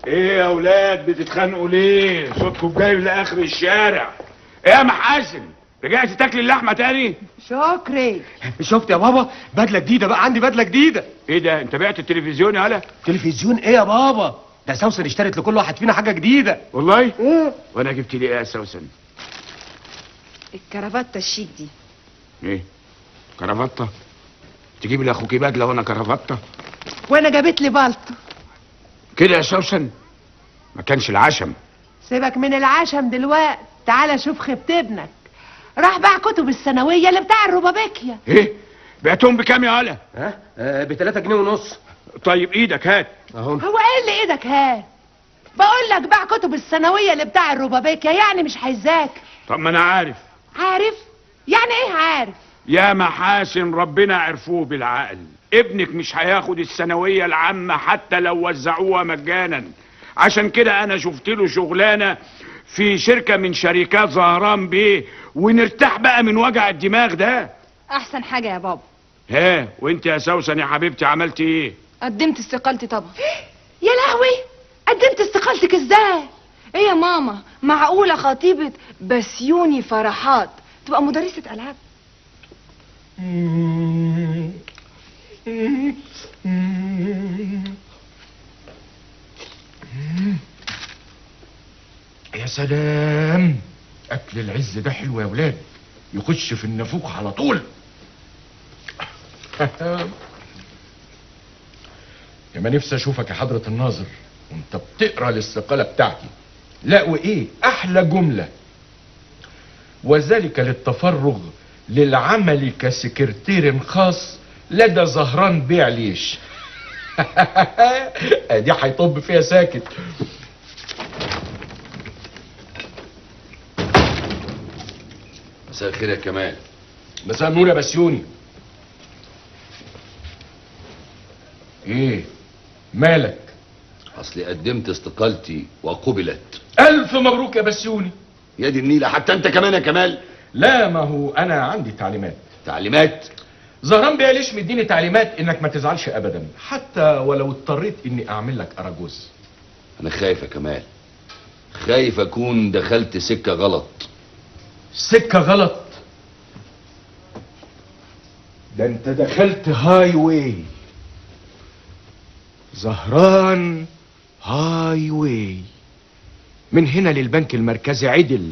ايه يا اولاد بتتخانقوا ليه؟ صوتكم جايب لاخر الشارع. ايه يا محاسن؟ رجعت تاكل اللحمة تاني؟ شكري. شفت يا بابا؟ بدله جديدة بقى، عندي بدله جديدة. ايه ده؟ انت بعت التلفزيون يا هلا؟ تلفزيون ايه يا بابا؟ ده سوسن اشترت لكل واحد فينا حاجة جديدة. والله؟ ايه؟ وانا جبت لي ايه يا سوسن؟ الكرافته الشيك دي. ايه؟ كرافته؟ تجيب لاخوكي بدله وانا كرافته؟ وانا جابت لي بالطو. كده يا سوسن؟ ما كانش العشم. سيبك من العشم دلوقتي، تعالى شوف خيبة ابنك. راح باع كتب الثانوية اللي بتاع الربابيكيا. ايه؟ بعتهم بكام يا هلا؟ ها؟ ب3 جنيه ونص. طيب ايدك هات. اهو. هو ايه اللي ايدك هات؟ بقول لك باع كتب الثانوية اللي بتاع الربابيكيا، يعني مش هيذاكر. طب ما انا عارف. عارف؟ يعني ايه عارف؟ يا محاسن ربنا عرفوه بالعقل، ابنك مش هياخد الثانوية العامة حتى لو وزعوها مجانا. عشان كده انا شفت له شغلانة في شركة من شركات زهران بيه، ونرتاح بقى من وجع الدماغ ده. احسن حاجة يا بابا. ها، وانت يا سوسن يا حبيبتي عملتي ايه؟ قدمت استقالتي طبعا. يا لهوي، قدمت استقالتك ازاي؟ ايه يا ماما، معقولة خطيبه بسيوني فرحات تبقى مدرسه العاب؟ يا سلام، اكل العز ده حلو يا ولاد، يخش في النافوخ على طول. يا ما نفسي اشوفك يا حضرة الناظر وانت بتقرا الاستقالة بتاعتي. لا وايه احلى جملة، وذلك للتفرغ للعمل كسكرتير خاص لدى زهران بيه عليش. ادي هيطب فيها ساكت. مساء الخير يا كمال. مساء النور يا بسيوني. ايه مالك؟ اصلي قدمت استقالتي وقبلت. الف مبروك يا بسيوني. يا دي النيله، حتى انت كمان يا كمال؟ لا، ما هو انا عندي تعليمات. تعليمات؟ زهران بيه ليش مديني تعليمات انك ما تزعلش ابدا، حتى ولو اضطريت اني اعمل لك اراجوز. انا خايف يا كمال، خايف اكون دخلت سكة غلط. سكة غلط؟ ده انت دخلت highway، زهران highway، من هنا للبنك المركزي عدل،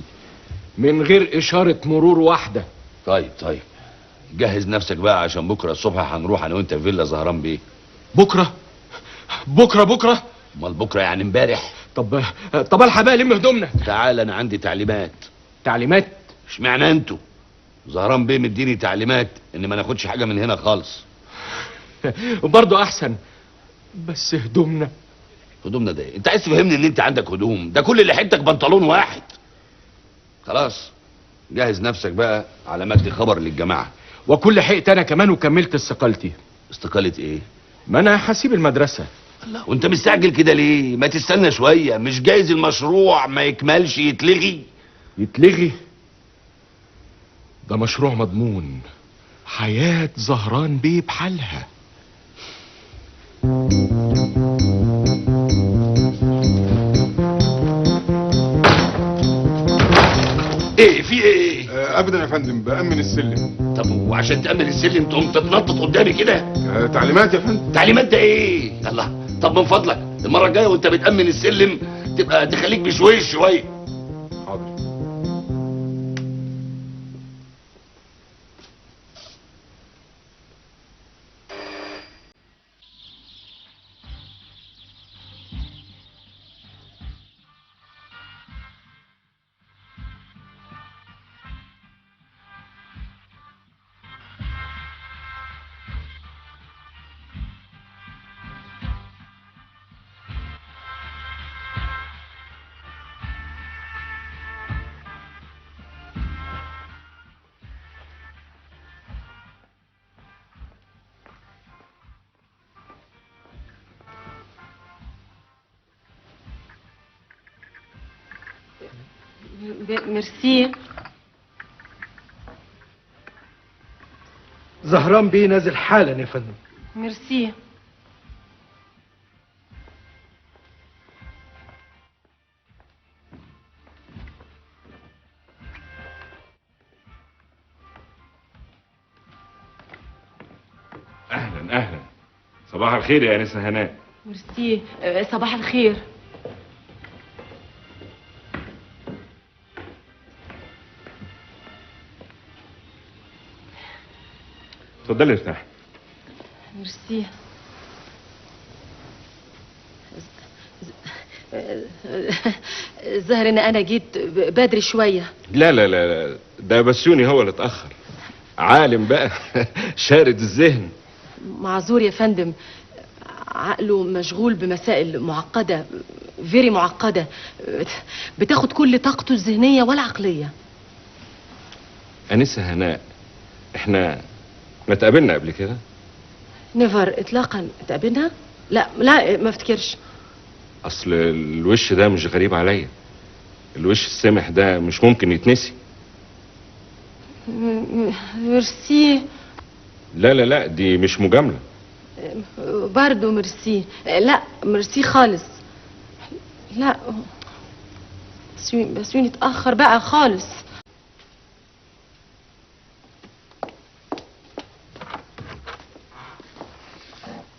من غير اشارة مرور واحدة. طيب طيب، جهز نفسك بقى عشان بكره الصبح هنروح انا وانت فيلا زهران بيه. بكره؟ بكره بكره؟ امال بكره يعني امبارح؟ طب الحق بقى لم هدومنا. تعال انا عندي تعليمات. تعليمات؟ اشمعنى انتوا؟ زهران بيه مديني تعليمات ان ما ناخدش حاجة من هنا خالص. برضه احسن، بس هدومنا. هدومنا ده ايه؟ انت عايز تفهمني ان انت عندك هدوم؟ ده كل اللي حيلتك بنطلون واحد. خلاص جهز نفسك بقى على ما ادي خبر للجماعة. وكل حقت انا كمان وكملت استقالتي. استقالة ايه؟ ما انا هسيب المدرسة. الله، وانت مستعجل كده ليه؟ ما تستنى شوية، مش جايز المشروع ما يكملش يتلغي. يتلغي؟ ده مشروع مضمون، حياة زهران بيه بحالها. ايه في ايه؟ ابدا يا فندم، بأمن السلم. طب وعشان تأمن السلم تقوم تتنطط قدامي كده؟ تعليمات يا فندم. تعليمات ده ايه؟ الله، طب من فضلك المرة الجاية وانت بتأمن السلم تبقى تخليك بشويش شوية. حاضر. ميرسي. زهران بيه نازل حالا يا فندم. ميرسي. اهلا اهلا، صباح الخير يا انسه هناء. ميرسي. صباح الخير. اتفضلي ارتاحي. ميرسي. الظاهر ان انا جيت بدري شوية. لا لا لا، ده بسيوني هو اللي اتاخر. عالم بقى شارد الذهن. معذور يا فندم، عقله مشغول بمسائل معقدة، very معقدة، بتاخد كل طاقته الذهنية والعقلية. انسه هناء، احنا ما اتقابلنا قبل كده؟ never، اطلاقا. اتقابلنا؟ لا لا، ما افتكرش. اصل الوش ده مش غريب عليا، الوش السمح ده مش ممكن يتنسي. ميرسي. لا لا لا، دي مش مجاملة. برضه ميرسي. لا ميرسي خالص. لا بسيوني اتأخر بقى خالص.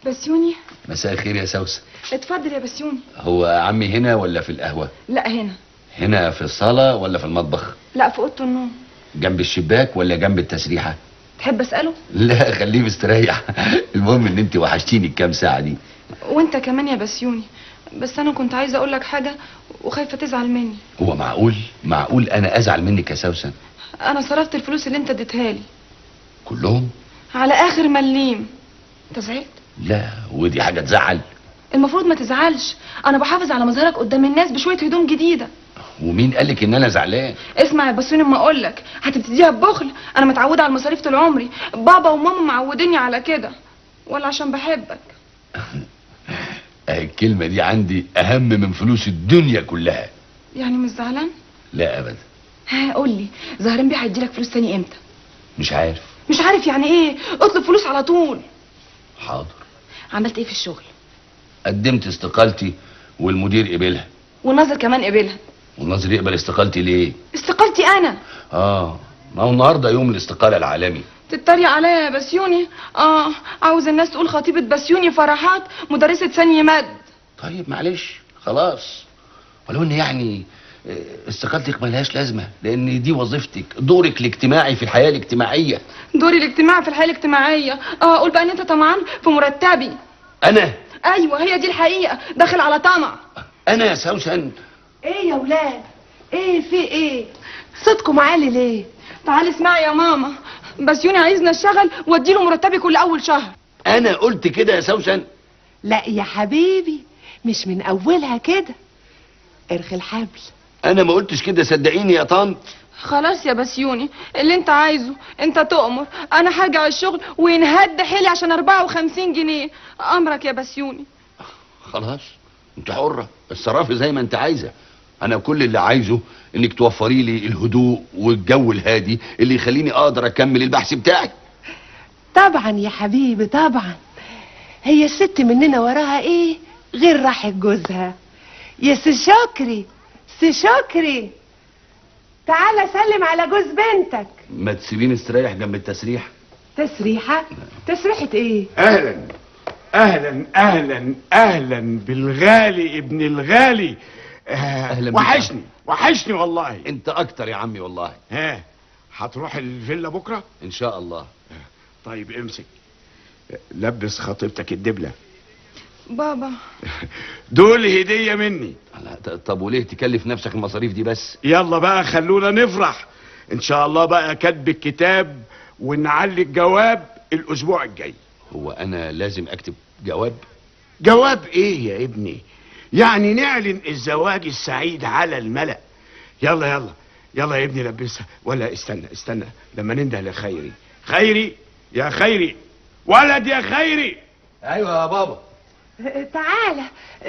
بسيوني. مساء الخير يا سوسن. اتفضل يا بسيوني. هو عمي هنا ولا في القهوة؟ لا هنا. هنا في الصالة ولا في المطبخ؟ لا في أوضة النوم. جنب الشباك ولا جنب التسريحة؟ تحب أسأله؟ لا خليه مستريح. المهم ان انت وحشتيني الكام ساعة دي. وانت كمان يا بسيوني، بس انا كنت عايزة اقول لك حاجة وخايفة تزعل مني. هو معقول؟ معقول انا ازعل منك يا سوسن؟ انا صرفت الفلوس اللي انت اديتها لي كلهم؟ على اخر مليم. انت زعلت؟ لا ودي حاجة تزعل. المفروض ما تزعلش، انا بحافظ على مظهرك قدام الناس بشوية هدوم جديدة. ومين قالك ان انا زعلان؟ اسمع يا بسيوني اما اقول لك، هتبتديها ببخل. انا متعوده على المصاريف طول عمري، بابا وماما معوديني على كده، ولا عشان بحبك. الكلمة دي عندي اهم من فلوس الدنيا كلها. يعني مش زعلان؟ لا ابدا. ها قول لي، زهران بيه هيديلك فلوس تاني امتى؟ مش عارف. مش عارف يعني ايه؟ اطلب فلوس على طول. حاضر. عملت ايه في الشغل؟ قدمت استقالتي والمدير قبلها. والناظر كمان قبلها. والناظر يقبل استقالتي ليه؟ استقالتي انا. ما هو النهارده يوم الاستقالة العالمي. تتريق عليا يا بسيوني؟ عاوز الناس تقول خطيبه بسيوني فرحات مدرسه ثاني مد. طيب معلش خلاص، ولو ان يعني استقالتك ملهاش لازمه، لان دي وظيفتك، دورك الاجتماعي في الحياة الاجتماعية. دوري الاجتماعي في الحياة الاجتماعية؟ قول بقى ان انت طمعان في مرتبي. انا؟ ايوه هي دي الحقيقة، داخل على طمع. انا يا سوسن؟ ايه يا ولاد؟ ايه في ايه؟ صوتكم عالي ليه؟ تعالي اسمعي يا ماما، بسيوني عايزنا اشتغل واديله مرتبي كل اول شهر. انا قلت كده يا سوسن؟ لا يا حبيبي، مش من اولها كده، ارخي الحبل. انا ما قلتش كده صدقيني يا طنط. خلاص يا بسيوني، اللي انت عايزه انت تؤمر. انا هرجع الشغل وينهد حيلي عشان 54 جنيه. امرك يا بسيوني. خلاص انت حره، اتصرفي زي ما انت عايزه. انا كل اللي عايزه انك توفري لي الهدوء والجو الهادي اللي يخليني اقدر اكمل البحث بتاعي. طبعا يا حبيبي طبعا، هي الست مننا وراها ايه غير راحة جوزها. يا سي شكري، سي شكري، تعالى سلم على جوز بنتك. ما تسيبيني استريح جنب التسريح. تسريحه؟ تسريحه ايه؟ اهلا اهلا اهلا اهلا بالغالي ابن الغالي. أهلا بك. وحشني وحشني والله. انت اكتر يا عمي والله. ها هتروح الفيلا بكره؟ ان شاء الله. طيب امسك، لبس خطيبتك الدبله. بابا دول هديه مني. طب وليه تكلف نفسك المصاريف دي بس؟ يلا بقى خلونا نفرح ان شاء الله بقى. كاتب الكتاب ونعلي الجواب الاسبوع الجاي. هو انا لازم اكتب جواب؟ جواب ايه يا ابني؟ يعني نعلن الزواج السعيد على الملأ. يلا يلا يلا يا ابني لبسها. ولا استنى استنى لما ننده لخيري. خيري يا خيري، ولد يا خيري. ايوه يا بابا. تعالى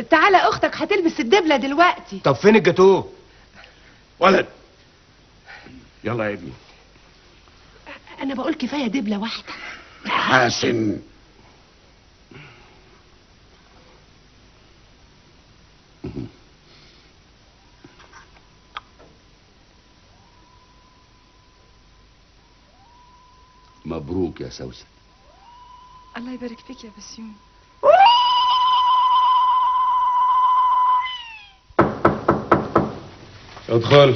تعالى، اختك هتلبس الدبله دلوقتي. طب فين الجاتوه؟ ولد يلا يا ابني. انا بقول كفاية دبله واحدة. حاسن مبروك يا سوسن. الله يبارك فيك يا بسيوني. ادخل.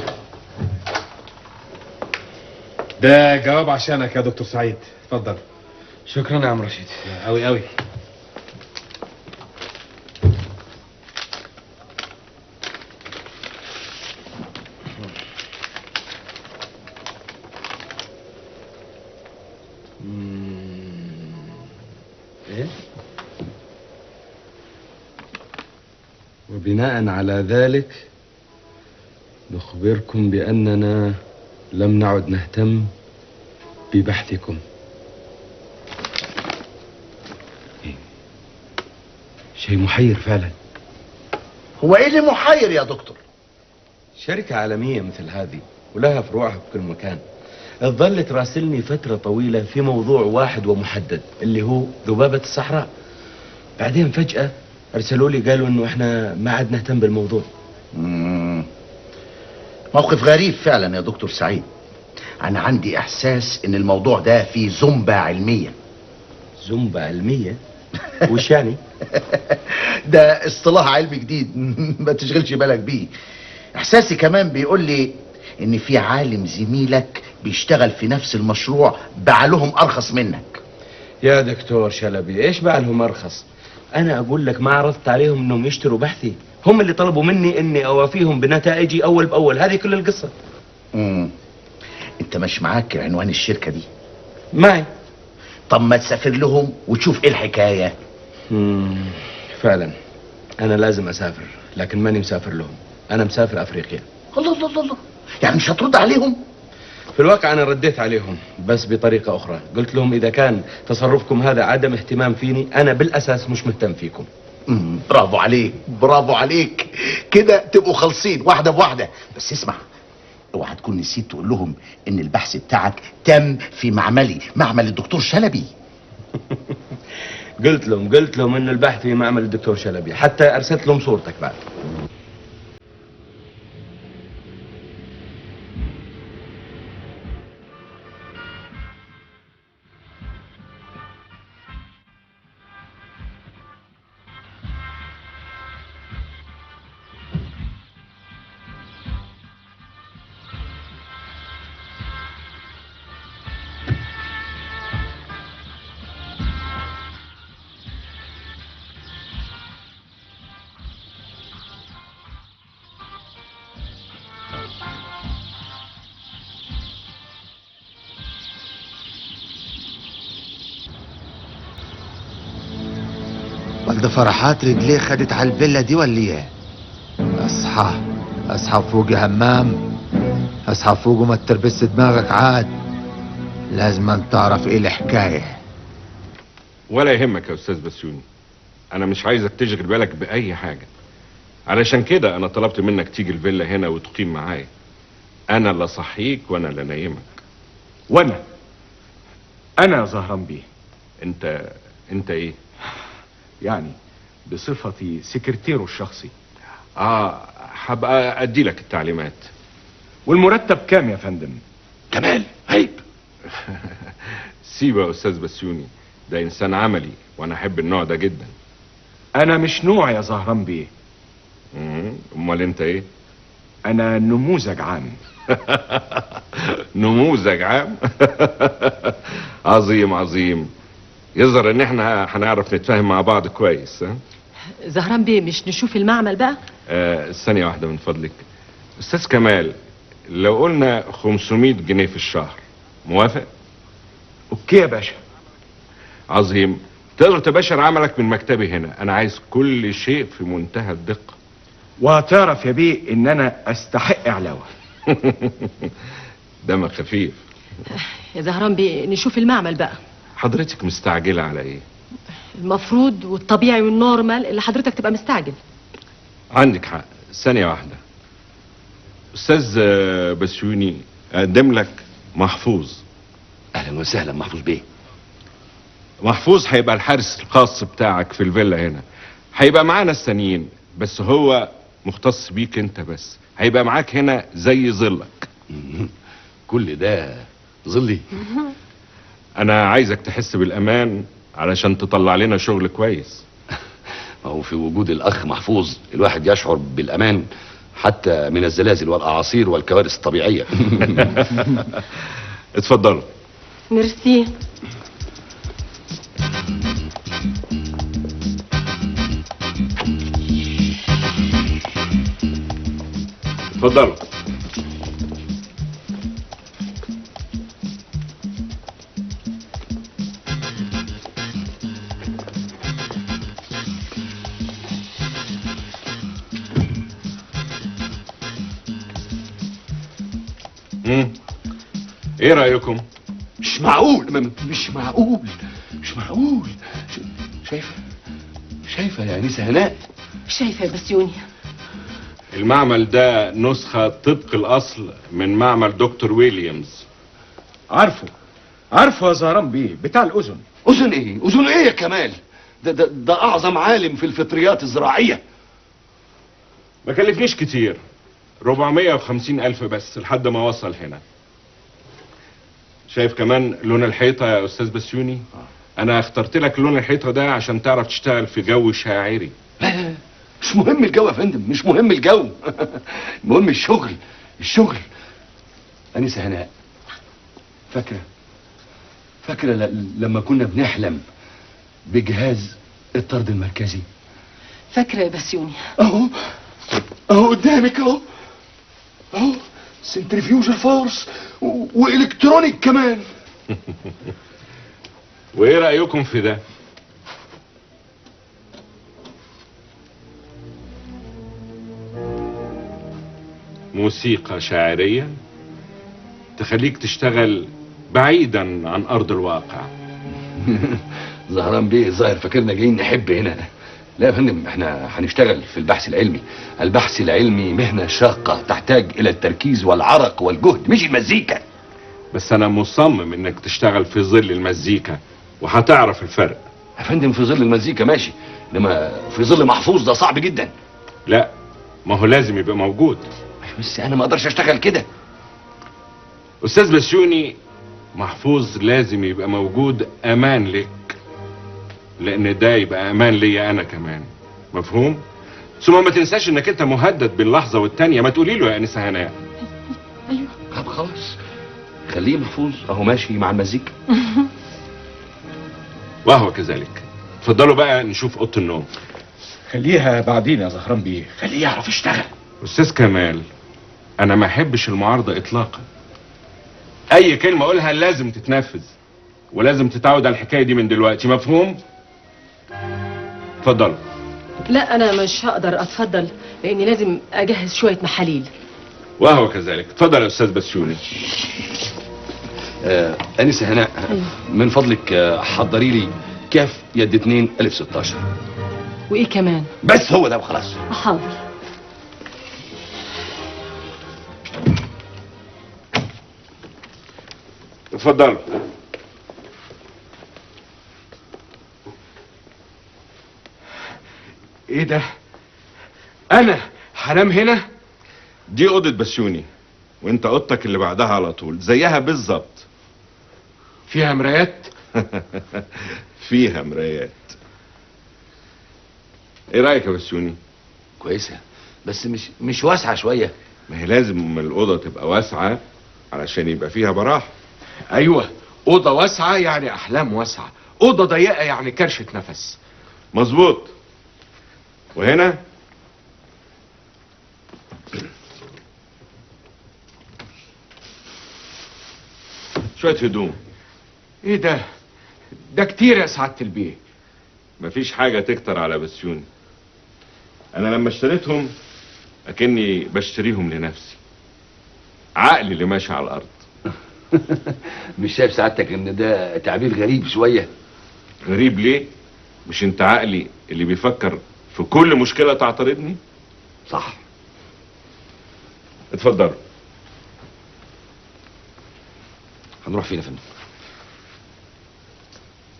ده جواب عشانك يا دكتور سعيد، اتفضل. شكرا يا عم رشيد. قوي قوي. ايه؟ وبناء على ذلك نخبركم بأننا لم نعد نهتم ببحثكم. إيه؟ شيء محير فعلا. هو ايه اللي محير يا دكتور؟ شركة عالمية مثل هذه ولها فروعها في كل مكان تظل تراسلني فترة طويلة في موضوع واحد ومحدد اللي هو ذبابة الصحراء. بعدين فجأة ارسلوا لي قالوا انه احنا ما عاد نهتم بالموضوع. موقف غريب فعلا يا دكتور سعيد. انا عندي احساس ان الموضوع ده فيه زومبا علمية. زومبا علمية؟ وش يعني؟ ده اصطلاح علمي جديد، ما تشغلش بالك بيه. احساسي كمان بيقول لي ان في عالم زميلك بيشتغل في نفس المشروع بعلهم ارخص منك. يا دكتور شلبي، ايش بعلهم ارخص؟ انا اقول لك ما عرضت عليهم انهم يشتروا بحثي، هم اللي طلبوا مني اني اوافيهم بنتائجي اول باول، هذه كل القصة. انت مش معاك عنوان الشركة دي؟ معي. طب ما تسافر لهم وتشوف ايه الحكاية. فعلا انا لازم اسافر، لكن ماني مسافر لهم، انا مسافر افريقيا. الله الله الله، يعني مش هترد عليهم؟ في الواقع انا رديت عليهم بس بطريقة اخرى، قلت لهم اذا كان تصرفكم هذا عدم اهتمام فيني، انا بالاساس مش مهتم فيكم. برافو عليك، برافو عليك، كده تبقوا خالصين واحدة بواحدة. بس اسمع، اوعى تكون نسيت تقول لهم ان البحث بتاعك تم في معملي، معمل الدكتور شلبي. قلت لهم ان البحث في معمل الدكتور شلبي، حتى ارسلت لهم صورتك بعد. والده فرحات رجليه خدت على الفيلا دي ولا ايه؟ اصحى اصحى فوق يا همام، اصحى فوق وما تربس دماغك عاد، لازم أن تعرف ايه الحكاية. ولا يهمك يا استاذ بسيوني، انا مش عايزك تشغل بالك باي حاجة، علشان كده انا طلبت منك تيجي الفيلا هنا وتقيم معايا. انا اللي صحيك وانا اللي نايمك. وانا انا زهران بيه. انت ايه؟ يعني بصفتي سكرتيره الشخصي. هبقى ادي لك التعليمات. والمرتب كام يا فندم؟ كمال عيب. سيبه يا استاذ بسيوني، ده انسان عملي وانا احب النوع ده جدا. انا مش نوع يا زهران بيه. امال انت ايه؟ انا نموذج عام. نموذج عام؟ عظيم عظيم، يظهر ان احنا هنعرف نتفاهم مع بعض كويس. ها زهران بيه، مش نشوف المعمل بقى؟ ثانية واحدة من فضلك. استاذ كمال، لو قلنا 500 جنيه في الشهر، موافق؟ okay يا باشا. عظيم، تقدر تباشر عملك من مكتبي هنا، انا عايز كل شيء في منتهى الدقة. وهتعرف يا بيه ان انا استحق علاوة. دمك خفيف يا زهران بيه. نشوف المعمل بقى. حضرتك مستعجلة على ايه؟ المفروض والطبيعي وال normal اللي حضرتك تبقى مستعجل. عندك حق. ثانية واحدة. أستاذ بسيوني، أقدم لك محفوظ. أهلا وسهلا محفوظ بيه. محفوظ هيبقى الحارس الخاص بتاعك في الفيلا هنا، هيبقى معانا السنين، بس هو مختص بيك انت بس، هيبقى معاك هنا زي ظلك. كل ده ظلي؟ انا عايزك تحس بالامان علشان تطلع لنا شغل كويس. ما هو في وجود الاخ محفوظ الواحد يشعر بالامان حتى من الزلازل والاعاصير والكوارث الطبيعية. اتفضلوا. ميرسي. اتفضلوا. ايه رأيكم؟ مش معقول، مش معقول، مش معقول. شايفة؟ شايفة يا أنسة هناء؟ شايفة يا بسيوني. المعمل ده نسخة طبق الأصل من معمل دكتور ويليامز. عارفه، عارفه يا زهران بيه، بتاع الأذن. أذن إيه؟ أذن إيه يا كمال؟ ده أعظم عالم في الفطريات الزراعية. ما كلفنيش كتير، 450 ألف بس لحد ما وصل هنا. شايف كمان لون الحيطة يا أستاذ بسيوني؟ أنا اخترت لك لون الحيطة ده عشان تعرف تشتغل في جو شاعري. لا مش مهم الجو يا فندم، مش مهم الجو. المهم الشغل، الشغل. أنسة هناء، فاكرة لما كنا بنحلم بجهاز الطرد المركزي؟ فاكرة يا بسيوني. أهو أهو قدامك، أهو أهو centrifugal force و electronic كمان. وايه رأيكم في ده؟ موسيقى شاعرية تخليك تشتغل بعيدا عن أرض الواقع. زهران بيه الظاهر فاكرنا جايين نحب هنا. لا يا فندم، احنا هنشتغل في البحث العلمي. البحث العلمي مهنة شاقة تحتاج إلى التركيز والعرق والجهد، مش المزيكا. بس أنا مصمم إنك تشتغل في ظل المزيكا وهتعرف الفرق. يا فندم في ظل المزيكا ماشي، إنما في ظل محفوظ ده صعب جدا. لا، ما هو لازم يبقى موجود. بس أنا ما أقدرش أشتغل كده. أستاذ بسيوني، محفوظ لازم يبقى موجود أمان لك، لأن ده يبقى أمان ليا أنا كمان. مفهوم؟ ثم ما تنساش إنك أنت مهدد باللحظة والتانية. ما تقولي له يا أنسة هناء. أيوه. طب خلاص، خليه محفوظ أهو ماشي مع المزيكا. وهو كذلك. اتفضلوا بقى نشوف أوضة النوم. خليها بعدين يا زهران بيه، خليه يعرف يشتغل. أستاذ كمال، أنا ما أحبش المعارضة إطلاقا. أي كلمة أقولها لازم تتنفذ، ولازم تتعود على الحكاية دي من دلوقتي. مفهوم؟ اتفضلوا. لا أنا مش هقدر أتفضل لأني لازم أجهز شوية محاليل. وهو كذلك. اتفضل يا أستاذ بسيوني. أنسة هناء، أيوه. من فضلك حضري لي كاف يد 2 ألف 16. وإيه كمان؟ بس هو ده وخلاص. حاضر. اتفضلوا. ايه ده؟ انا هنام هنا؟ دي اوضة بسيوني، وانت اوضتك اللي بعدها على طول زيها بالظبط. فيها مرايات؟ فيها مرايات. ايه رايك يا بسيوني؟ كويسة، بس مش واسعة شوية. ما هي لازم الاوضة تبقى واسعة علشان يبقى فيها براحة. ايوه، اوضة واسعة يعني احلام واسعة، اوضة ضيقه يعني كرشه نفس. مظبوط. وهنا شوية هدوم. ايه ده؟ ده كتير يا سعادة البيه. مفيش حاجة تكتر على بسيوني. أنا لما اشتريتهم أكني بشتريهم لنفسي. عقلي اللي ماشي على الأرض. مش شايف سعادتك إن ده تعبير غريب شوية؟ غريب ليه؟ مش أنت عقلي اللي بيفكر في كل مشكلة تعترضني؟ صح. اتفضلوا. هنروح فين يا فندم؟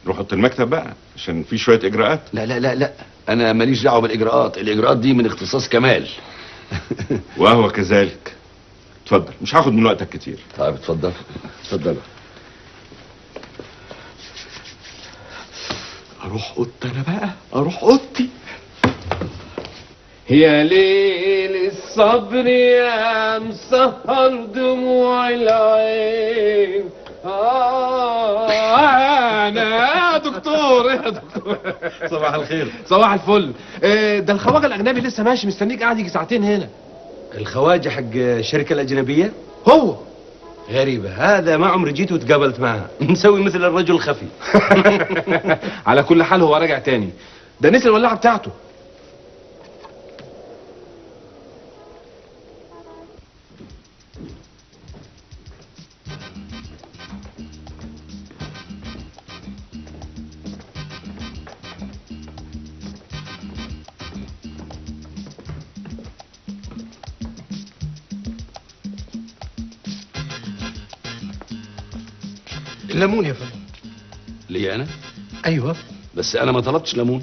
نروح اوضة المكتب بقى عشان في شوية اجراءات. لا لا لا لا، انا ماليش دعوه بالاجراءات، الاجراءات دي من اختصاص كمال. وهو كذلك. اتفضل، مش هاخد من وقتك كتير. طيب اتفضل. اتفضل. اروح اوضتي انا بقى، اروح اوضتي. يا ليل الصبر يا مسهر دموع العين. انا يا دكتور، يا دكتور صباح الخير. صباح الفل. ده الخواجه الاجنبي لسه ماشي، مستنيك قاعد يجي ساعتين هنا. الخواجه حق الشركة الاجنبية؟ هو غريبة، هذا ما عمري جيت وتقابلت معها، مسوي مثل الرجل الخفي. على كل حال هو راجع تاني، ده نسي الولاعه بتاعته. الليمون يا فندم. ليه انا؟ ايوه بس انا ما طلبتش ليمون.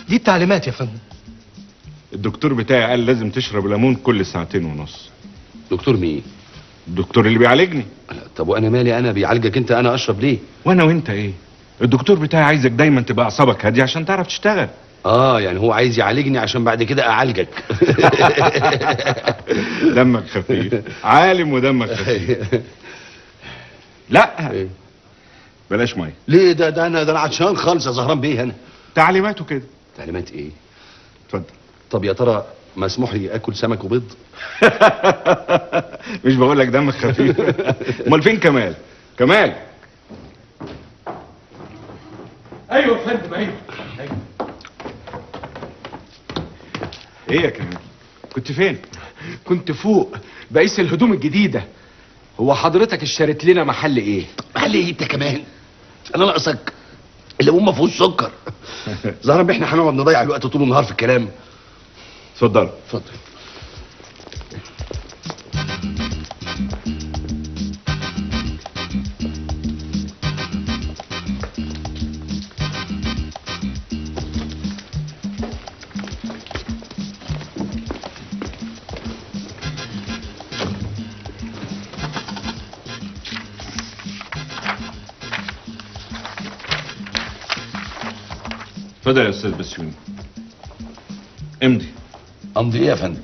دي التعليمات يا فندم. الدكتور بتاعي قال لازم تشرب ليمون كل 2.5 ساعة. دكتور مين؟ الدكتور اللي بيعالجني. طب وانا مالي انا بيعالجك انت، انا اشرب ليه؟ وانا وانت ايه؟ الدكتور بتاعي عايزك دايما تبقى اعصابك هادية عشان تعرف تشتغل. يعني هو عايز يعالجني عشان بعد كده اعالجك. دمك خفيف، عالم ودمك خفيف. لا إيه؟ بلاش مية. ليه؟ ده انا عطشان خالص يا زهران بيه. انا تعليماته كده. تعليمات ايه؟ اتفضل. طب يا ترى مسموح لي اكل سمك وبيض؟ مش بقول لك دمك خفيف. امال فين كمال؟ كمال. ايوه يا فندم. ايوه. ايه يا كمال؟ كنت فين؟ كنت فوق بقيس الهدوم الجديدة. هو حضرتك اشتريت لنا محل ايه؟ محل ايه انت كمان؟ انا ناقصك؟ الليمون ما فيهوش سكر. زهران احنا هنقعد نضيع الوقت طول النهار في الكلام. اتفضل. اتفضل. اتفضل يا استاذ بسيوني. امضي. امضي ايه يا فندم؟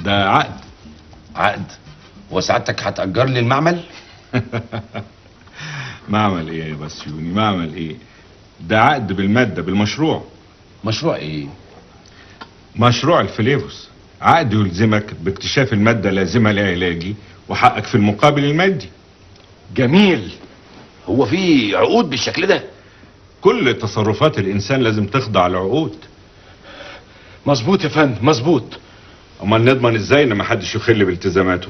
ده عقد. عقد؟ وسعادتك هتأجر لي المعمل؟ معمل ايه يا بسيوني؟ معمل ايه؟ ده عقد بالمادة، بالمشروع. مشروع ايه؟ مشروع الفليفوس. عقد يلزمك باكتشاف المادة اللازمة لعلاجي وحقك في المقابل المادي. جميل. هو في عقود بالشكل ده؟ كل تصرفات الانسان لازم تخضع لعقود. مظبوط يا فندم، مظبوط. امال نضمن ازاي ان محدش يخل بالتزاماته؟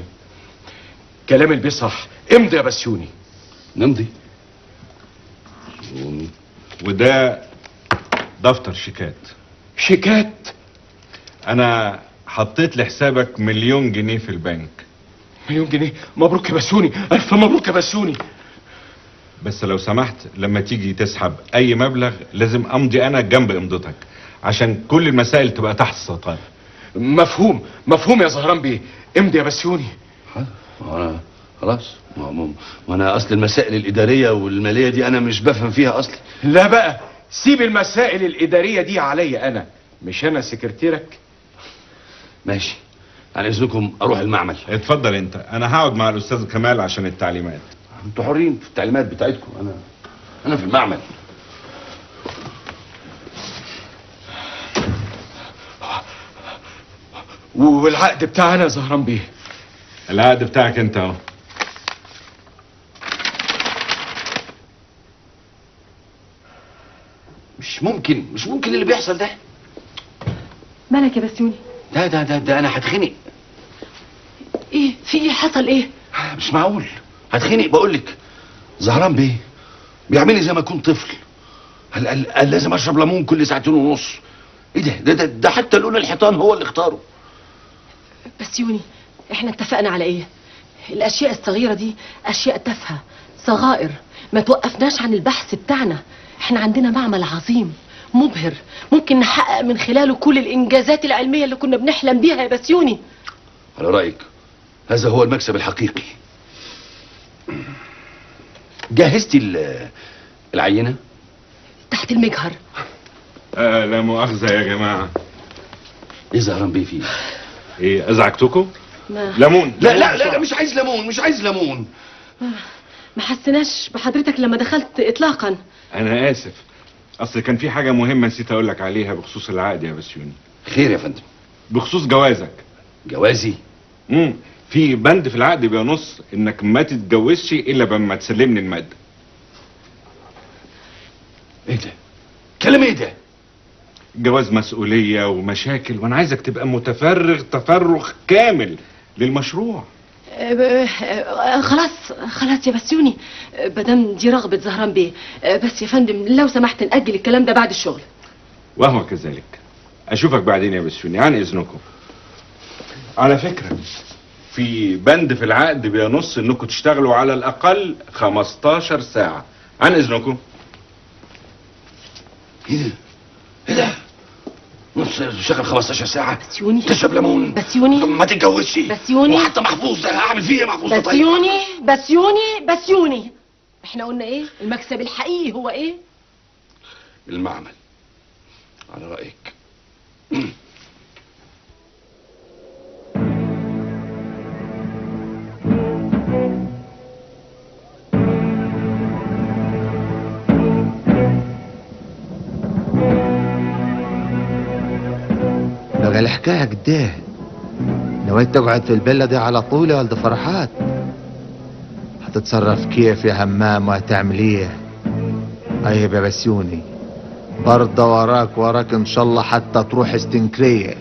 كلام البيه صح. امضي يا بسيوني. نمضي. وده دفتر شيكات. شيكات؟ انا حطيت لحسابك 1,000,000 جنيه في البنك. 1,000,000 جنيه؟ مبروك يا بسيوني، الف مبروك يا بسيوني. بس لو سمحت لما تيجي تسحب اي مبلغ لازم امضي انا جنب امضتك عشان كل المسائل تبقى تحت السيطرة. مفهوم، مفهوم يا زهران بيه. امضي يا بسيوني. انا خلاص، ما انا اصل المسائل الادارية والمالية دي انا مش بفهم فيها اصلا. لا بقى، سيب المسائل الادارية دي عليا انا، مش انا سكرتيرك. ماشي، على اذنكم اروح المعمل. اتفضل انت، انا هقعد مع الاستاذ كمال عشان التعليمات. انتوا حرين في التعليمات بتاعتكم، انا في المعمل. والعقد بتاعنا يا زهران بيه؟ العقد بتاعك انت اهو. مش ممكن، مش ممكن اللي بيحصل ده. مالك يا بسيوني؟ ده ده ده ده انا هتخنق. ايه في ايه حصل ايه؟ مش معقول هتخنق. بقول لك زهران بيه بيعمل لي زي ما اكون طفل. قال لازم اشرب ليمون كل 2.5 ساعة. ايه ده؟ ده ده, ده حتى لون الحيطان هو اللي اختاره. بسيوني احنا اتفقنا على ايه؟ الاشياء الصغيرة دي اشياء تافهة صغائر، ما توقفناش عن البحث بتاعنا. احنا عندنا معمل عظيم مبهر ممكن نحقق من خلاله كل الانجازات العلمية اللي كنا بنحلم بيها يا بسيوني. على رايك هذا هو المكسب الحقيقي. جهزتي العينة؟ تحت المجهر. لا مؤاخذة يا جماعة. ايه زهران بيه فيه؟ ايه ازعجتكم؟ ليمون. لا لا لا, لا مش عايز ليمون، مش عايز ليمون. ما حسيناش بحضرتك لما دخلت اطلاقا. انا اسف، اصل كان في حاجة مهمة نسيت اقول لك عليها بخصوص العقد يا بسيوني. خير يا فندم. بخصوص جوازك. جوازي؟ في بند في العقد بينص انك ما تتجوزش الا لما تسلمني المادة. ايه ده؟ كلام ايه ده؟ الجواز مسؤولية ومشاكل، وانا عايزك تبقى متفرغ تفرغ كامل للمشروع. خلاص خلاص يا بسيوني، مادام دي رغبة زهران بيه. بس يا فندم لو سمحت نأجل الكلام ده بعد الشغل. وهو كذلك. اشوفك بعدين يا بسيوني، عن اذنكم. على فكرة في بند في العقد بينص انكم تشتغلوا على الاقل 15 ساعة. عن اذنكم. ايه ده؟ ايه ده؟ نص شغل 15 ساعة؟ بسيوني تشرب ليمون؟ بسيوني ما تتجوزش؟ بسيوني وحتى محفوظ ده هعمل فيه ايه محفوظ ده؟ طيب بسيوني بسيوني بسيوني، احنا قلنا ايه؟ المكسب الحقيقي هو ايه؟ المعمل. على رأيك. بقى الحكاية كده، نويت تقعد في الفيلا دي على طول يا ولد فرحات؟ هتتصرف كيف يا همام وهتعمل ايه؟ طيب يا بسيوني، برضه وراك وراك ان شاء الله حتى تروح استنكرية.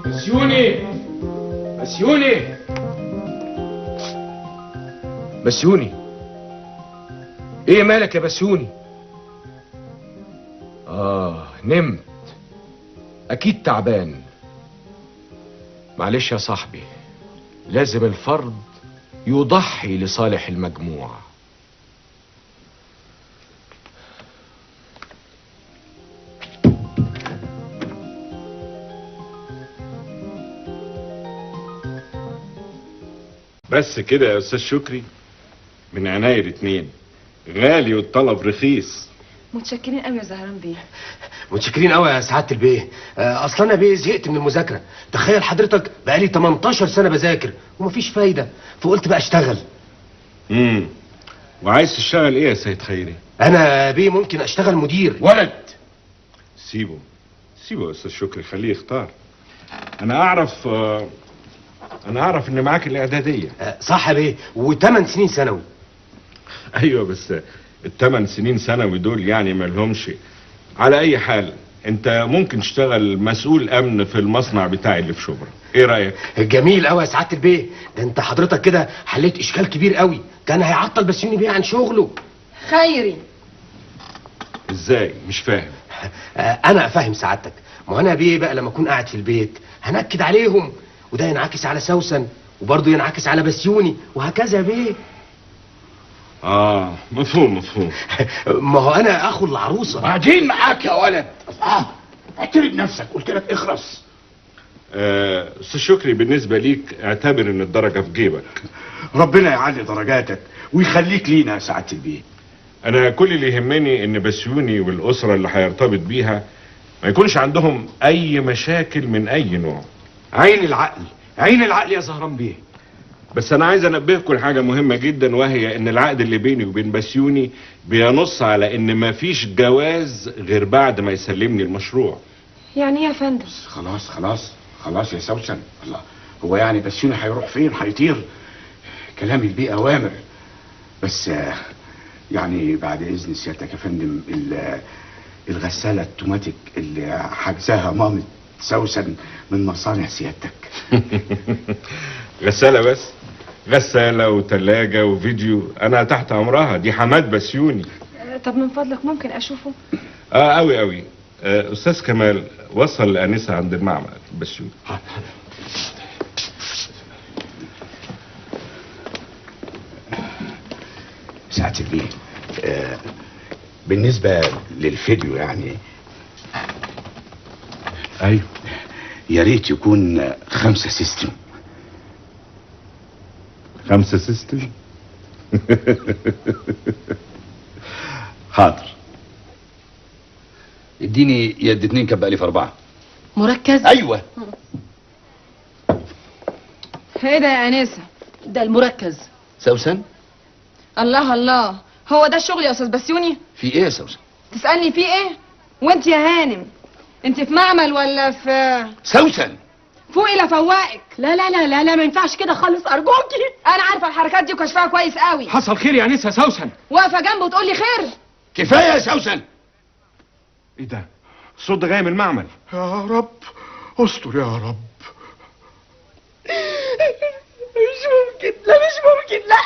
بسيوني بسيوني بسيوني، ايه مالك يا بسيوني؟ نمت اكيد، تعبان. معلش يا صاحبي، لازم الفرد يضحي لصالح المجموعة. بس كده يا استاذ شكري، من عناية الاتنين، غالي والطلب رخيص. متشكرين قوي يا زهران بيه. متشكرين قوي يا سعادة البيه. اصل انا بيه زهقت من المذاكرة، تخيل حضرتك بقالي 18 سنة بذاكر ومفيش فايده، فقلت بقى اشتغل. وعايز تشتغل ايه يا سيد خيري؟ انا بيه ممكن اشتغل مدير. ولد سيبه سيبه يا استاذ شكري، خليه يختار. انا اعرف ان معاك الاعدادية. صح يا بيه، و8 سنين ثانوي. ايوه بس ال8 سنين ثانوي دول يعني ما لهمش. على اي حال انت ممكن تشتغل مسؤول امن في المصنع بتاعي اللي في شبرا، ايه رايك؟ جميل قوي يا سعادة البيه، ده انت حضرتك كده حليت اشكال كبير قوي كان هيعطل بسيوني بيه عن شغله. خيري ازاي؟ مش فاهم. انا افهم سعادتك، ما انا بيه بقى لما اكون قاعد في البيت هنكد عليهم، وده ينعكس على سوسن وبرضه ينعكس على بسيوني وهكذا يا بيه. مفهوم مفهوم. ما هو انا اخو العروسة. بعدين معاك يا ولد. اعترف نفسك، قلت لك اخرس. استاذ شكري، بالنسبة ليك اعتبر ان الدرجة في جيبك. ربنا يعلي درجاتك ويخليك لينا يا سعادة البيه. انا كل اللي يهمني ان بسيوني والاسرة اللي هيرتبط بيها ما يكونش عندهم اي مشاكل من اي نوع. عين العقل، عين العقل يا زهران بيه. بس انا عايز انبهكم لحاجة مهمة جدا، وهي ان العقد اللي بيني وبين بسيوني بينص على ان مفيش جواز غير بعد ما يسلمني المشروع. يعني ايه يا فندم؟ خلاص خلاص خلاص يا سوسن. الله، هو يعني بسيوني هيروح فين؟ هيطير؟ كلام البيه اوامر. بس يعني بعد اذن سيادتك يا فندم، الغسالة التوماتيك اللي حجزها مامة سوسن من مصانع سيادتك. غسالة بس؟ غسالة وتلاجة وفيديو، أنا تحت أمرها، دي حماد بسيوني. طب من فضلك ممكن أشوفه؟ أوي أوي. أستاذ كمال وصل الأنسة عند المعمل بسيوني. ساعة البيه، بالنسبة للفيديو يعني، أيوه يا ريت يكون 5 system. 5 system؟ حاضر. اديني يد 2 كب ألف 4. مركز؟ ايوه. ايه ده يا انسه؟ ده المركز. سوسن؟ الله الله، هو ده الشغل يا استاذ بسيوني؟ في ايه يا سوسن؟ تسألني في ايه؟ وانت يا هانم انت في معمل ولا في سوسن؟ فوقي لا فوقك. لا لا لا لا لا، ما ينفعش كده خالص، ارجوكي. انا عارفه الحركات دي وكشفها كويس قوي. حصل خير يا انسه سوسن. واقفة جنبه وتقول لي خير؟ كفاية يا سوسن. ايه ده؟ الصوت ده جاي من المعمل. يا رب استر يا رب. مش ممكن، لا مش ممكن، لا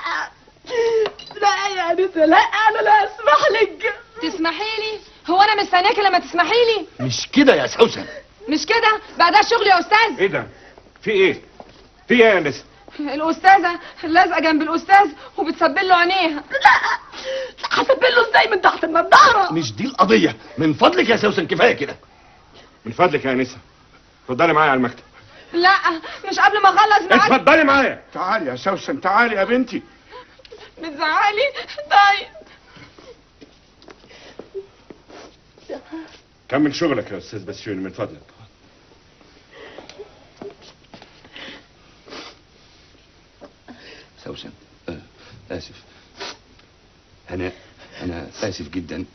لا يا انسه، لا انا لا اسمح لك. تسمحي لي؟ هو انا مستنياكي لما تسمحي لي؟ مش كده يا سوسن. مش كده بقى، ده الشغل يا استاذ. ايه ده؟ في ايه؟ في ايه يا انسه؟ الاستاذة لازقه جنب الاستاذ وبتسبل له عينيها. لا هسبل له ازاي من تحت النضارة؟ مش دي القضية، من فضلك يا سوسن كفاية كده. من فضلك يا انسه اتفضلي معايا على المكتب. لا مش قبل ما اخلص معاك. اتفضلي معايا. تعالي يا سوسن، تعالي يا بنتي. بتزعلي؟ طيب كمل شغلك يا استاذ بسيوني من فضلك. سوسن اسف، انا اسف جدا.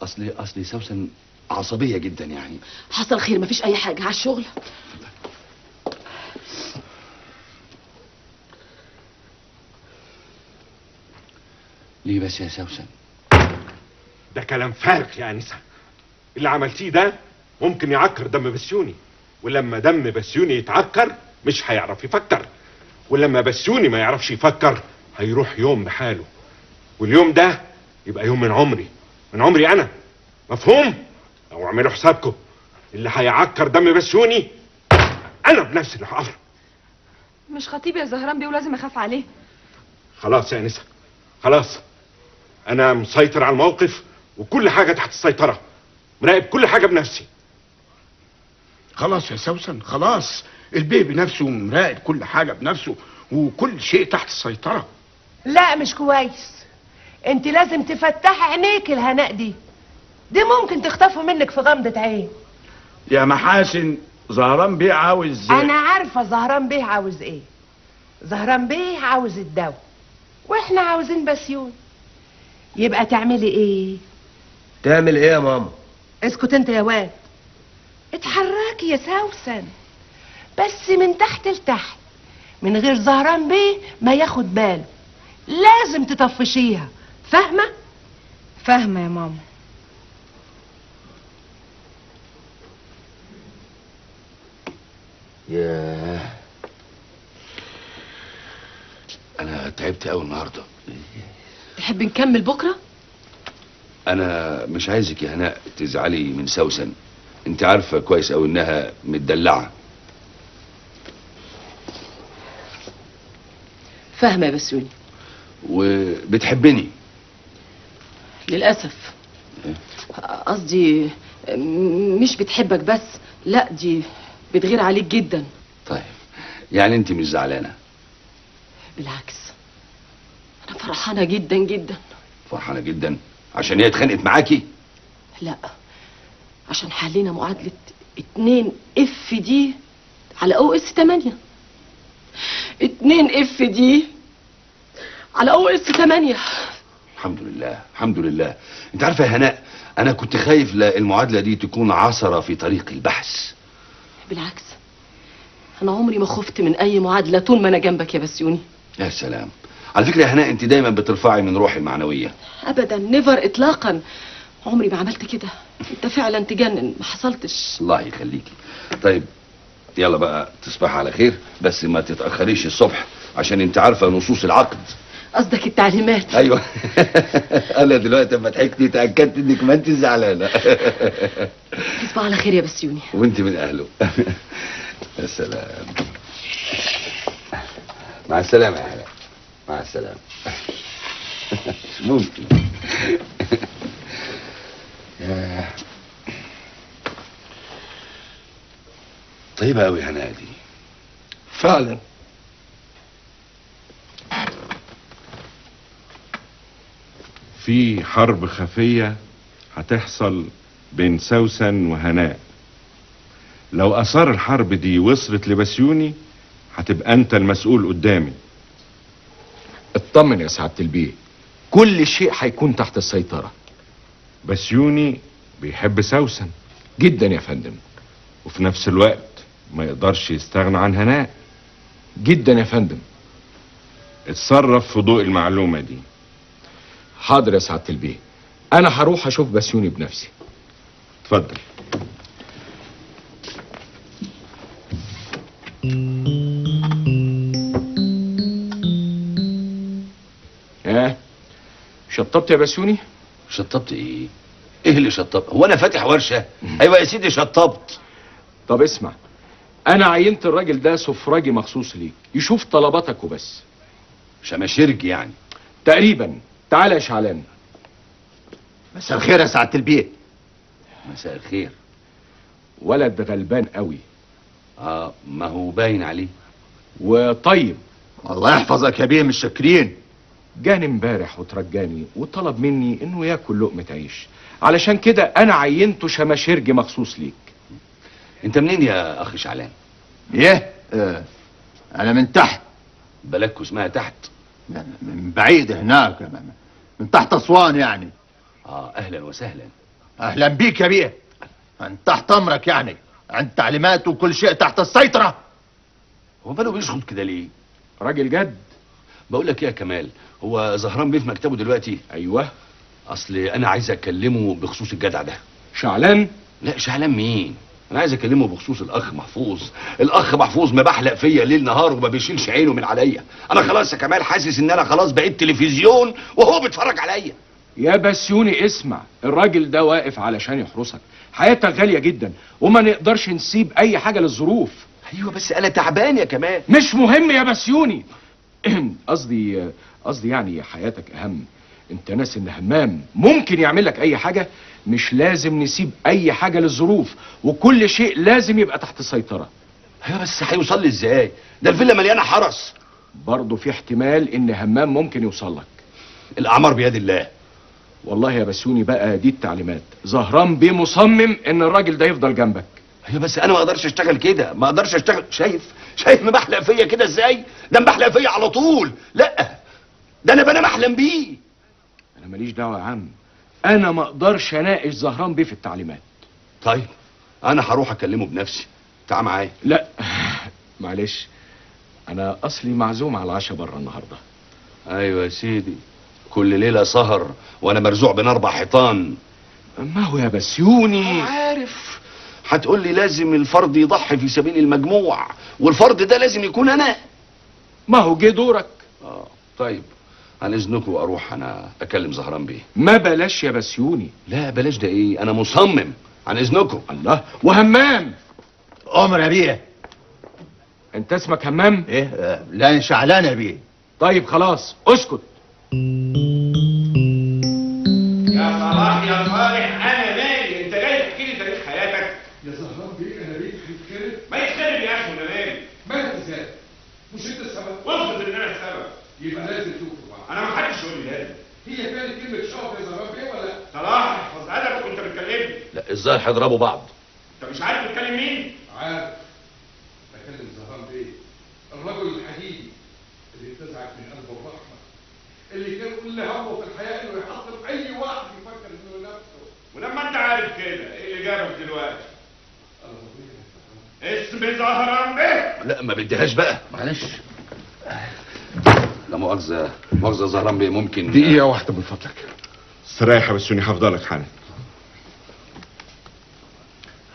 اصلي سوسن عصبية جدا يعني. حصل خير، مفيش اي حاجة. على الشغل. ليه بس يا سوسن؟ ده كلام فارغ يا انسه. اللي عملتيه ده ممكن يعكر دم بسيوني، ولما دم بسيوني يتعكر مش هيعرف يفكر، ولما بسيوني ما يعرفش يفكر هيروح يوم بحاله، واليوم ده يبقى يوم من عمري، من عمري انا. مفهوم؟ او اعملوا حسابكم، اللي هيعكر دم بسيوني انا بنفسي اللي هقفله. مش خطيبي يا زهران بيه ولازم اخاف عليه. خلاص يا انسه خلاص، انا مسيطر على الموقف وكل حاجة تحت السيطرة، مراقب كل حاجة بنفسي. خلاص يا سوسن خلاص، البيه بنفسه مراقب كل حاجة بنفسه وكل شيء تحت السيطرة. لا مش كويس، انت لازم تفتحي عينيك. الهناء دي ممكن تخطفه منك في غمضة عين. يا محاسن زهران بيه عاوز. انا عارفة زهران بيه عاوز ايه. زهران بيه عاوز الدواء واحنا عاوزين بسيون. يبقى تعملي ايه؟ تعمل ايه يا ماما؟ اسكت انت يا واد. اتحركي يا سوسن، بس من تحت لتحت، من غير زهران بيه ما ياخد باله. لازم تطفشيها، فاهمة؟ فاهمة يا ماما. ياه انا تعبت قوي النهارده. تحب نكمل بكره؟ انا مش عايزك يا هناء تزعلي من سوسن، انت عارفه كويس قوي انها متدلعه. فاهمه يا بسيوني. وبتحبني؟ للاسف. قصدي مش بتحبك بس، لا دي بتغير عليك جدا. طيب يعني انت مش زعلانة؟ بالعكس انا فرحانة جدا جدا. فرحانة جدا عشان هي اتخانقت معاكي؟ لا عشان حلينا معادلة 2 F D على O اس 8. 2 F D على O اس 8. الحمد لله الحمد لله. انت عارفه يا هناء، انا كنت خايف لا المعادلة دي تكون عثره في طريق البحث. بالعكس، انا عمري ما خفت من اي معادلة طول ما انا جنبك يا بسيوني. يا سلام. على فكرة يا هناء، انت دايما بترفعي من روحي المعنوية. ابدا، never، اطلاقا، عمري ما عملت كده. انت فعلا تجنن، ما حصلتش. الله يخليكي. طيب يلا بقى، تصبحي على خير، بس ما تتاخريش الصبح عشان انت عارفه نصوص العقد. قصدك التعليمات؟ ايوه. انا دلوقتي لما ضحكتي تاكدت انك ما انت زعلانة. تصبح على خير يا بسيوني. وانت من اهله. يا سلام. مع السلامة يا هلا. مع السلامة. مش ممكن. طيبة قوي هناء دي. فعلا. في حرب خفية هتحصل بين سوسن وهناء. لو آثار الحرب دي وصلت لبسيوني هتبقى انت المسؤول قدامي. اطمن يا سعادة البيه، كل شيء هيكون تحت السيطرة. بسيوني بيحب سوسن جدا يا فندم، وفي نفس الوقت ما يقدرش يستغنى عن هناء. جدا يا فندم. اتصرف في ضوء المعلومة دي. حاضر يا سعادة البيه، انا هروح اشوف بسيوني بنفسي. اتفضل. ايه شطبت يا بسيوني؟ شطبت ايه؟ ايه اللي شطبت؟ هو انا فاتح ورشة؟ ايوه يا سيدي شطبت. طب اسمع، انا عينت الراجل ده سفراجي مخصوص ليك، يشوف طلباتك وبس. شماشرج يعني؟ تقريبا. تعالى يا شعلان. مساء الخير يا سعادة البيه. مساء الخير. ولد غلبان قوي. ما هو باين عليه. وطيب. الله يحفظك يا بيه، مش شاكرين. جاني امبارح وترجاني وطلب مني انه ياكل لقمة عيش، علشان كده انا عينته شماشرج مخصوص ليك. انت منين يا اخ شعلان؟ ايه؟ انا من تحت. بلدكوا اسمها تحت؟ من بعيد هناك، من تحت اسوان يعني. اهلا وسهلا. اهلا بيك يا بيه، انت تحت امرك يعني، عند تعليمات وكل شيء تحت السيطرة. هو ماله بيشخط كده ليه؟ راجل جد. بقول لك ايه يا كمال، هو زهران بيه في مكتبه دلوقتي؟ ايوه. اصل انا عايز اكلمه بخصوص الجدع ده. شعلان؟ لا شعلان مين؟ انا عايز اكلمه بخصوص الاخ محفوظ. الاخ محفوظ ما بحلق فيا ليل نهار وما بيشيلش عينه من عليا. انا خلاص يا كمال حاسس ان انا خلاص بقيت تلفزيون وهو بيتفرج عليا. يا بسيوني اسمع، الراجل ده واقف علشان يحرسك، حياتك غالية جدا وما نقدرش نسيب اي حاجة للظروف. ايوه بس انا تعبان يا كمال. مش مهم يا بسيوني. قصدي يعني حياتك اهم. انت ناس ان همام ممكن يعمل لك اي حاجة، مش لازم نسيب اي حاجة للظروف، وكل شيء لازم يبقى تحت السيطرة. ايوه بس هيوصل لي ازاي؟ ده الفيلا مليانة حرس. برضه في احتمال ان همام ممكن يوصل لك. الاعمار بيد الله. والله يا بسيوني بقى دي التعليمات، زهران بيه مصمم ان الراجل ده يفضل جنبك. ايوه بس انا ما اقدرش اشتغل كده، ما اقدرش اشتغل. شايف مبحلق فيا كده ازاي؟ ده مبحلق فيا على طول. لا ده انا بنام احلم بيه. انا ماليش دعوه يا عم، انا ما اقدرش اناقش زهران بيه في التعليمات. طيب انا هروح اكلمه بنفسي، تعال معايا. لا معلش، انا اصلي معزوم على العشاء بره النهارده. ايوه يا سيدي، كل ليلة سهر وانا مرزوع بين 4 حيطان. ما هو يا بسيوني عارف هتقول لي لازم الفرد يضحي في سبيل المجموع، والفرد ده لازم يكون انا. ما هو جه دورك. طيب عن اذنكم اروح انا اكلم زهران بيه. ما بلاش يا بسيوني. لا بلاش ده ايه، انا مصمم. عن اذنكم. الله. وهمام. امر يا بيه. انت اسمك همام؟ ايه؟ لا شعلان يا بيه. طيب خلاص اسكت. يا صلاح يا صالح انا مالي، انت جاي تحكي لي تاريخ حياتك؟ يا زهران بيه انا بيتي هيتخرب. ما يتخرب يا اخي، انا مالي. مالك ازاي؟ مش انت السبب؟ وافرض ان انا السبب يبقى لازم تشوفوا بعض. انا ما حدش يقول لي لازم. هي كانت كلمة شرف يا زهران بيه ولا؟ صلاح احفظ ادبك وانت بتكلمني. لا الظاهر هيضربوا بعض. انت مش عارف بتكلم مين؟ عارف، بكلم زهران بيه، الرجل الحديدي اللي اتزعت من قلبه الرحمة، اللي كان كل همه في الحياة انه يحطم اي واحد يفكر انه نفسه. ولما انت عارف كده ايه اللي جابك دلوقتي؟ اسم زهران بيه. لا ما بديهاش بقى، معلش. لا مؤاخذة، مؤاخذة زهران بيه، ممكن دقيقة واحدة من فضلك؟ استريح يا بسيوني، هفضلك حالا.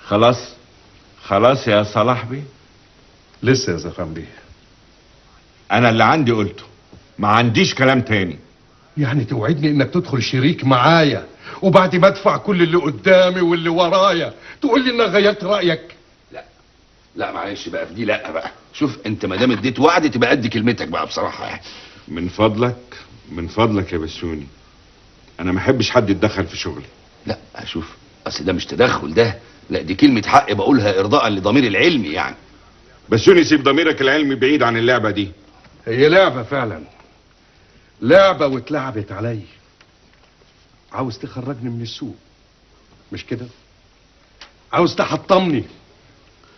خلاص خلاص يا صلاح بيه. لسه يا زهران بيه. انا اللي عندي قلته، ما عنديش كلام تاني. يعني توعدني انك تدخل شريك معايا، وبعد ما ادفع كل اللي قدامي واللي ورايا تقول لي انك غيرت رايك؟ لا لا معلش بقى في دي، لا بقى. شوف انت ما دام اديت وعد تبقى قد كلمتك بقى بصراحة يعني. من فضلك، من فضلك يا بسيوني، انا ما احبش حد يتدخل في شغلي. لا شوف، اصل ده مش تدخل ده، لا دي كلمة حق بقولها ارضاء لضمير العلمي يعني. بسيوني سيب ضميرك العلمي بعيد عن اللعبة دي. هي لعبه فعلا، لعبه واتلعبت علي. عاوز تخرجني من السوق مش كده؟ عاوز تحطمني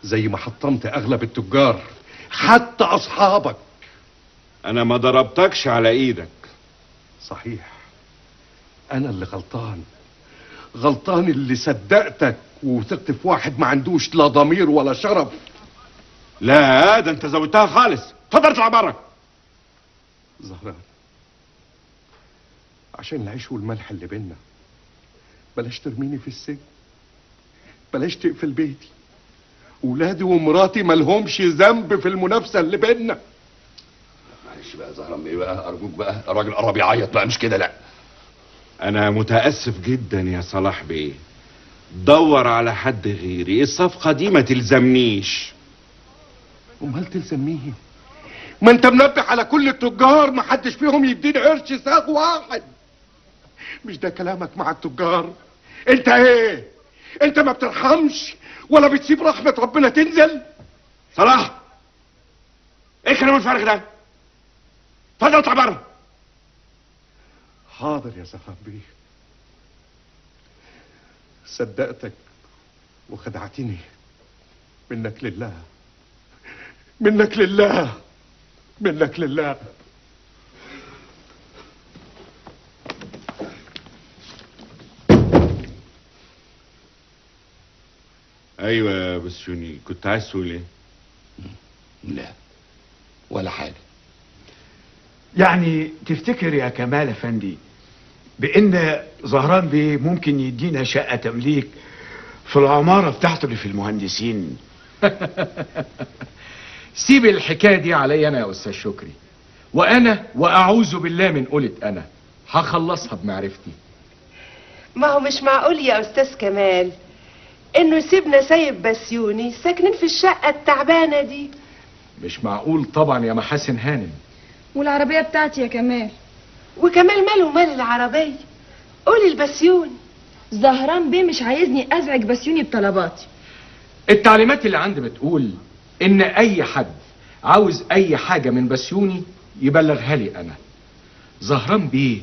زي ما حطمت اغلب التجار حتى اصحابك. انا ما ضربتكش على ايدك. صحيح، انا اللي غلطان، غلطان اللي صدقتك وثقت في واحد ما عندوش لا ضمير ولا شرف. لا ده انت زودتها خالص، اتفضل اطلع بره. زهران، عشان العيش والملح اللي بينا بلاش ترميني في السجن، بلاش تقفل بيتي. ولادي ومراتي مالهمش ذنب في المنافسة اللي بينا. معلش بقى زهران بيه بقى، ارجوك بقى، الراجل قرب يعيط بقى، مش كده؟ لا انا متاسف جدا يا صلاح بيه، دور على حد غيري، الصفقة دي ما تلزمنيش. امال تلزم مين؟ ما انت منبه على كل التجار، ما حدش فيهم يديني قرش ساغ واحد. مش ده كلامك مع التجار؟ انت ايه؟ انت ما بترحمش ولا بتسيب رحمة ربنا تنزل؟ صلاح، ايه الكلام الفارغ ده؟ اتفضل اطلع بره. حاضر يا زهران بيه، صدقتك وخدعتني. منك لله، منك لله، منك لله. ايوه يا بسيوني، كنت عايز تقول ايه؟ لا ولا حاجة. يعني تفتكر يا كمال افندي بان زهران بيه ممكن يدينا شقه تمليك في العمارة بتاعته اللي في المهندسين؟ سيب الحكاية دي عليا انا يا استاذ شكري، وانا واعوذ بالله من قولة انا هخلصها بمعرفتي. ما هو مش معقول يا استاذ كمال انه يسيبنا سايب بسيوني ساكنين في الشقة التعبانة دي. مش معقول طبعا يا محاسن هانم. والعربية بتاعتي يا كمال. وكمال ماله مال العربية؟ قولي البسيوني. زهران بيه مش عايزني ازعج بسيوني بطلباتي. التعليمات اللي عندي بتقول ان اي حد عاوز اي حاجة من بسيوني يبلغها لي انا. زهران بيه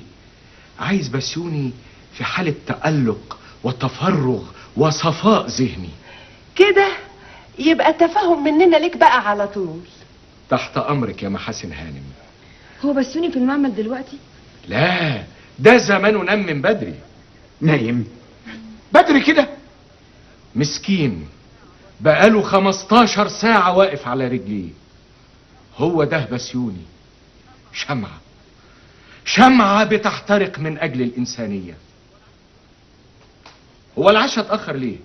عايز بسيوني في حاله تألق وتفرغ وصفاء ذهني. كده يبقى تفاهم مننا ليك بقى على طول. تحت امرك يا محاسن هانم. هو بسيوني في المعمل دلوقتي؟ لا ده زمانه نام من بدري. نايم بدري كده؟ مسكين، بقاله 15 ساعة واقف على رجليه. هو ده بسيوني، شمعة، شمعة بتحترق من أجل الإنسانية. هو العشاء اتأخر ليه؟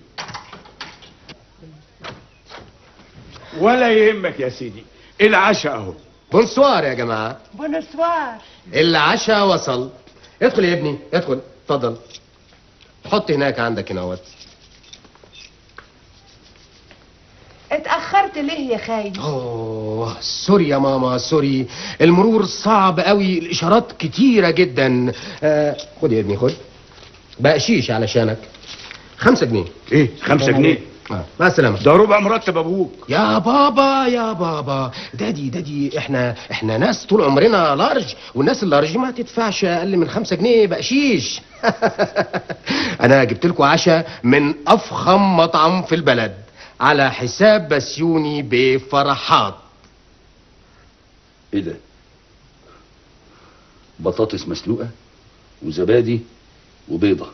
ولا يهمك يا سيدي، العشاء اهو. bonsoir يا جماعة. bonsoir. العشاء وصل. ادخل يا ابني، ادخل، اتفضل. حط هناك عندك هنا اهوت. اتأخرت ليه يا خايف؟ اوه sorry يا ماما، sorry، المرور صعب قوي، الاشارات كتيرة جدا. خد يا ابني، خد بقشيش علشانك. 5 جنيه. ايه 5 جنيه؟ مع السلامة. ده ربع مرتب ابوك. يا بابا يا بابا، daddy daddy، احنا ناس طول عمرنا large، والناس ال large ما تدفعش اقل من 5 جنيه بقشيش. انا جبت لكم عشاء من افخم مطعم في البلد على حساب بسيوني بفرحات. ايه ده؟ بطاطس مسلوقة وزبادي وبيضه،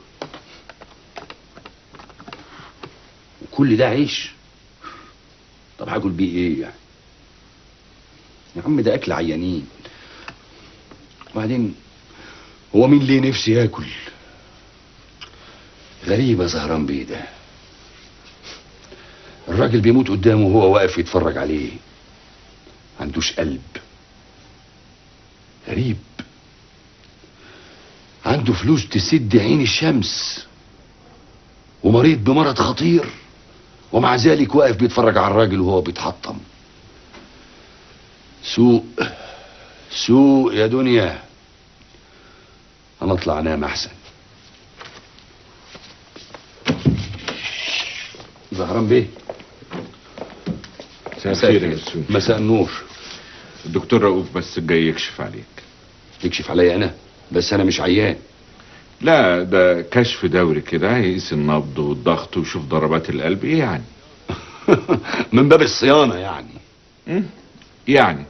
وكل ده عيش. طب هاكل بيه ايه يعني؟ يا عم ده اكل عيانين. وبعدين هو مين ليه نفسي ياكل؟ غريبة زهران بيه ده، الراجل بيموت قدامه وهو واقف يتفرج عليه، عندوش قلب. غريب، عنده فلوس تسد عين الشمس ومريض بمرض خطير، ومع ذلك واقف بيتفرج على الراجل وهو بيتحطم. سوق سوق يا دنيا. انا اطلع انام احسن. زهران بيه. مساء الخير يا بسيوني. مساء النور. الدكتور رؤوف بس جاي يكشف عليك. يكشف عليا انا؟ بس انا مش عيان. لا ده كشف دوري كده، هيقيس النبض والضغط ويشوف ضربات القلب. ايه يعني؟ من باب الصيانة يعني. يعني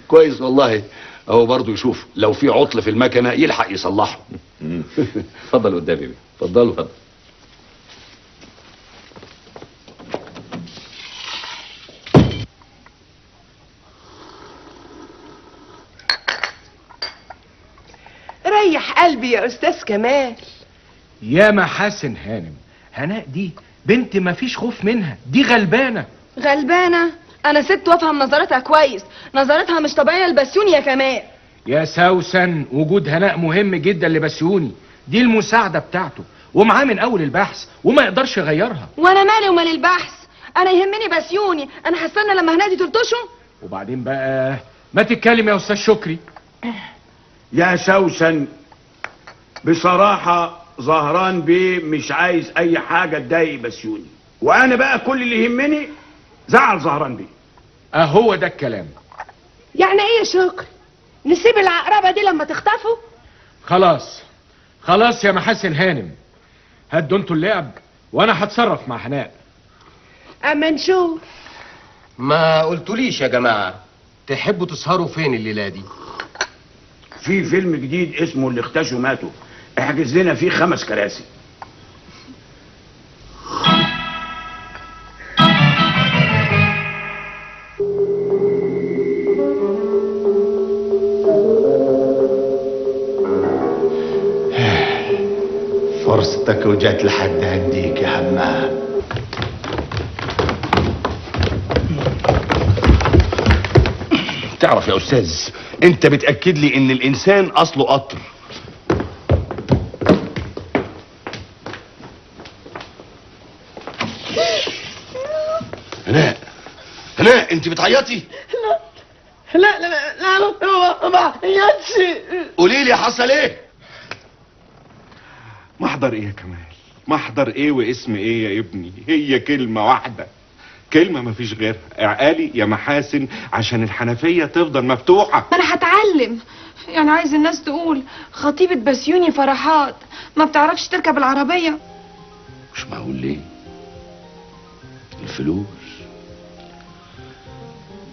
كويس والله، هو برضه يشوف لو في عطل في المكنه يلحق يصلحه. اتفضل قدامي بيه. اتفضلوا. اتفضل. ريح قلبي يا استاذ كمال. يا محاسن هانم، هناء دي بنت ما فيش خوف منها، دي غلبانه. غلبانه؟ انا ست وافهم نظرتها كويس، نظرتها مش طبيعية لبسيوني يا كمال. يا سوسن، وجود هناء مهم جدا لبسيوني، دي المساعدة بتاعته ومعاه من اول البحث وما يقدرش يغيرها. وانا مالي ومال البحث؟ انا يهمني بسيوني، انا هستنى لما هناء دي تلطشه. وبعدين بقى ما تتكلم يا استاذ شكري. يا سوسن بصراحة زهران بيه مش عايز أي حاجة تضايق بسيوني، وأنا بقى كل اللي يهمني زعل زهران بيه. أهو ده الكلام. يعني إيه يا شكري؟ نسيب العقربة دي لما تخطفه؟ خلاص خلاص يا محاسن هانم، هدوا انتوا اللعب وأنا هتصرف مع هناء. أما نشوف. ما قلتوليش يا جماعة تحبوا تسهروا فين الليلة دي؟ في فيلم جديد اسمه اللي اختشوا ماتوا، احجز لنا فيه 5 كراسي. فرصتك وجات لحد عنديك يا همام. تعرف يا استاذ، انت بتاكد لي ان الانسان اصله قطر. هناء هناء، انت بتعيطي؟ لا لا لا لا ما بعيطش. قولي لي حصل ايه؟ محضر ايه يا كمال؟ محضر ايه واسم ايه يا ابني؟ هي كلمة واحدة، كلمة مفيش غيرها. اعقالي يا محاسن عشان الحنفية تفضل مفتوحة. ما انا هتعلم، يعني عايز الناس تقول خطيبة بسيوني فرحات ما بتعرفش تركب العربية. مش معقول. ليه؟ الفلوس.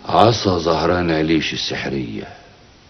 عصا زهران عليش السحرية.